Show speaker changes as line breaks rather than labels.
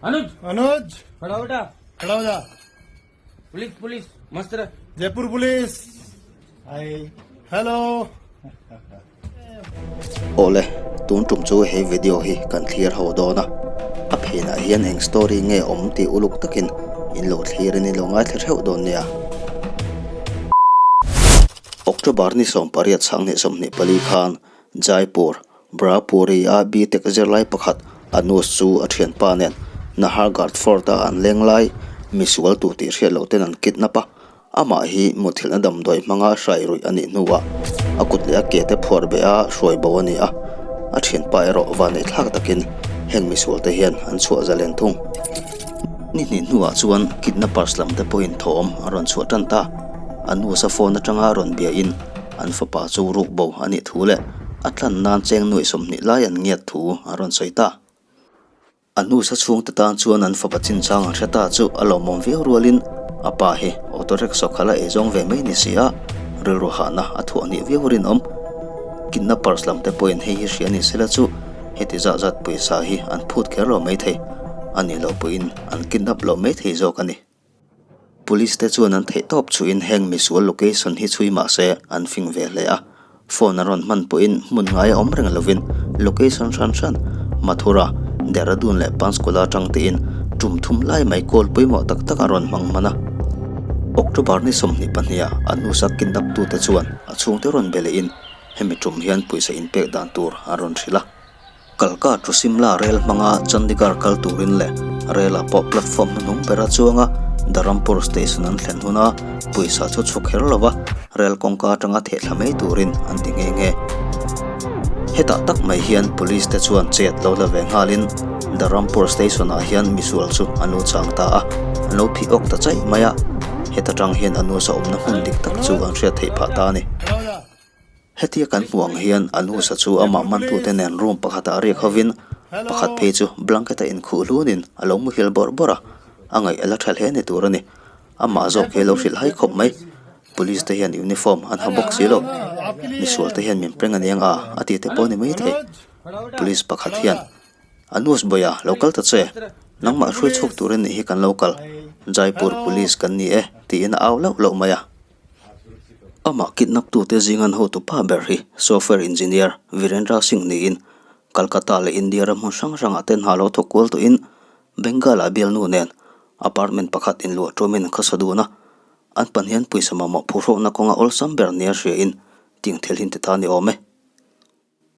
Anuj
Anuj
खड़ा हो बेटा
खड़ा हो जा
पुलिस पुलिस मस्त रह
Jaipur police hi hello
Awle, tun tum chu he video hi kan thlir ho dawn a, a phenah hian eng story nge awm tih uluk takin in lo thlir in in lo ngaithla theuh dawn nia. October ni 18 sanghnih 24 khan Jaipur, Brahpuri-a B-Tech zirlai pakhat Anush chu a thianpa nen Nahargarh Fort-a an leng lai misual tu tih hriat loh ten an kidnap a, amah hi muthilhna damdawi hmanga hrai ruih a nih hnuah a kut leh a ke te phuar beh a hruai bo a ni a, a thianpa erawh vanneihthlak takin heng misual te hian an chhuah zalen thung. Ni hnih hnuah chuan kidnappers lam te pawhin thawm a rawn chhuah tan ta, Anush-a phone atanga rawn biain An fapa chu ruk bo a nih thu leh a tlan nan cheng nuaih 20 lai an ngiat thu a rawn sawi ta. A hnusa chhungte tan chuan an fapa chinchang an hre ta chu a lawmawm viau rualin a pa hi auto rickshaw khalh a eizawng ve mai ni si a, rilru hahna a thuah hnih viau rinawm. Kidnappers lam te pawhin hei hi hria ni sela chu heti zat zat pawisa hi an phut kher lo maithei, a nih loh pawhin an kidnap lo maithei zawk a ni. Police te chuan an theih tawp chuhin heng misual location hi chhui mah se an fing ve hle a, phone a rawn hman pawhin hmun ngai a awm reng lovin location hran hran Mathura, Dehradun leh Panchkula atang tein tum thum lai mai call pawimawh tak tak a rawn hmang hman a. October ni 22 ah a nusa kidnap tute chuan a chhungte rawn be lehin hemi tum hian pawisa inpek dan tur an rawn hrilh a. Kalka to Simla rel hmanga Chandigarh kal turin leh rel-ah pawh platform hnuhnung bera chuanga Dharampur station an thlen huna pawisa chu chhuk kher lova rel kawngka atanga theh thla mai turin an ti nghe nghe. Hetah tak mai hian police te chuan chet lo la ve nghalin Dharampur station ah hian misual chu an lo chang ta a, an lo phih awk ta chaih mai a, heta tang hian a nusa awmna hmun dik tak chu an hriat theih phah ta a ni. Hetia kan hmuh ang hian a nusa chu amah mantute nen room pakhatah riak hovin pakhat phei chu blanket a inkhuh hlunin a lo muhil bawrh bawrh a, a ngaih a la tha hle ni tur a ni. Amah zawk hi a lo hrilh hai khawp mai. Police te hian uniform an ha bawk si lo. Misual te hian min peng aniang a, a ti te pawh a ni maithei. Police pakhat hian, Anush Bawia, lo kal ta che. Nangmah hruai chhuak tur a nih hi kan lo kal. Jaipur Police kan ni e, tiin a au lauh lauh mai a. Amah kidnap tute zingan hotu pa ber hi software engineer Virendra Singh niin Calcutta leh India ram hmun hrang hrangah te hna lo thawk kual tawhin Bengal-ah bialnu nen apartment pakhat inluah tuamin an khawsa dun a, an pan hian pawisa mamawh phuhrawkna kawnga awlsam ber nia hriain ting thil hin ti ta ni awm e.